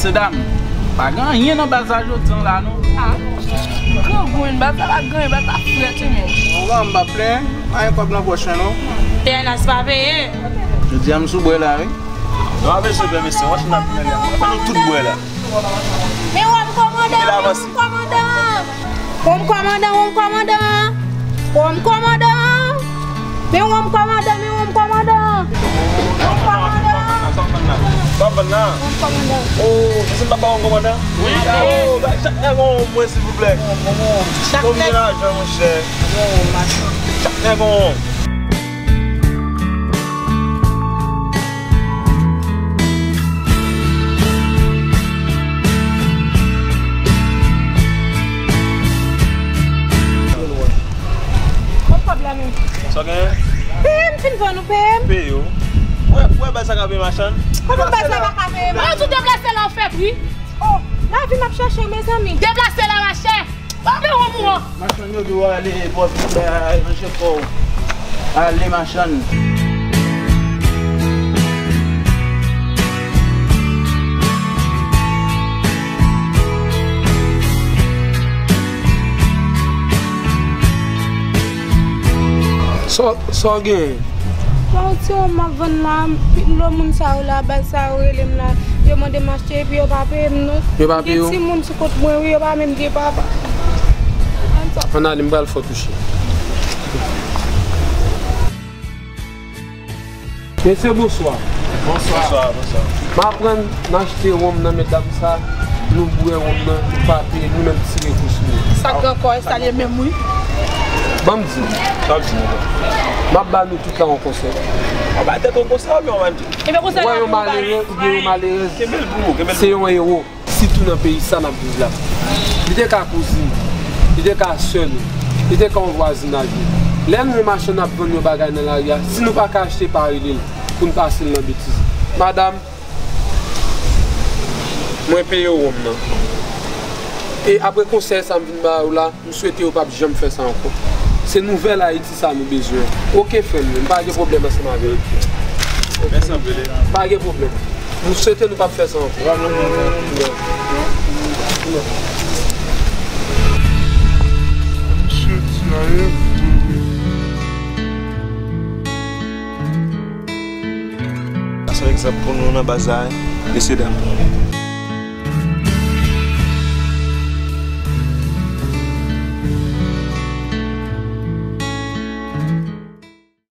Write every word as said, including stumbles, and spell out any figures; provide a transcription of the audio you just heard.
Mesye dam, pa gen anyen nan baz la jodi an la non. Ah, grangou, baz la pa gen anyen, baz la frèt wi menm. Bon, m pa plenyen, pa gen kòb nan pòch mwen non. P N H pa peye. Jodi a m sou bwè la wi. Nou ap bezwen bwè mesye, machin ap vin anlè. Fè nou tout bwè la. Men wòm kòmandan, men wòm kòmandan. Wòm kòmandan, wòm kòmandan. Wòm kòmandan. Men wòm kòmandan, men wòm kòmandan. Wòm kòmandan. Sa w vann la? Wòm kòmandan. Oh, se m pa wòm kòmandan? Wi. Oh, ba chak nèg yon wòm mwen silvouplè. Chak nèg. Konbyen lajan monchè? Chak nèg yon wòm. Kot kòb la menm? Sa w genyen? Peye m, fin vann ou peye m. Peye w. Wè, wè baz sa ka peye machann. Kòman baz la pa ka peye m? An, tout deplase la w fè pri. Oh, lavi m ap chache w, mezanmi. Deplase la, machè. Pa pè wòm ou an. Machann yo di w ale, bò vit la, ranje kò w. Ale, machann. Sa, sa w genyen? Yon ti wòm m ap vann la, lo moun sa yo la, baz sa yo rele m la, yo mande m achte epi yo pa peye m non. Yo pa peye w? Gen timoun sou kont mwen wi, yo pa menm gen papa. Ann ale, m pral fè w touche. Mesye, bonswa. Bonswa. Bonswa, bonswa. M aprann n achte wonm nan medam sa, nou bwè wonm nan, nou pa peye, nou menm tire kou sou nou. Sa k gen ankò, e sa l ye menm wi. Ban m di w. Sa w di nou? M ap ba nou tout la yon konsèy. W ap bay tèt ou konsèy oubyen w ap di? Ebyen konsèy la pou w bay. Wè yon malere oubyen yon malerèz, kenbe l pou ou, kenbe l pou ou. Se yon ewo. Sitou nan peyi sa n ap viv la. Li te ka kouzin, li te ka sè nou, li te ka yon vwazinaj nou. Lè nou wè machann ap vann yon bagay nan lari a, si nou pa ka achte, pa rele l pou n pase l nan betiz. Madanm, mwen peye w wonm nan. E apre konsèy sa m vin ba ou la, m swete yo p ap janm fè sa ankò. Se nouvèl Ayiti sa nou bezwen. Oke, frè m, m pa gen pwoblèm ansanm avè w. Mèsi anpil. Pa gen pwoblèm. M swete nou p ap fè sa ankò. Misye di a ye. Sa se yon egzanp pou nou nan baz la, mesye dam.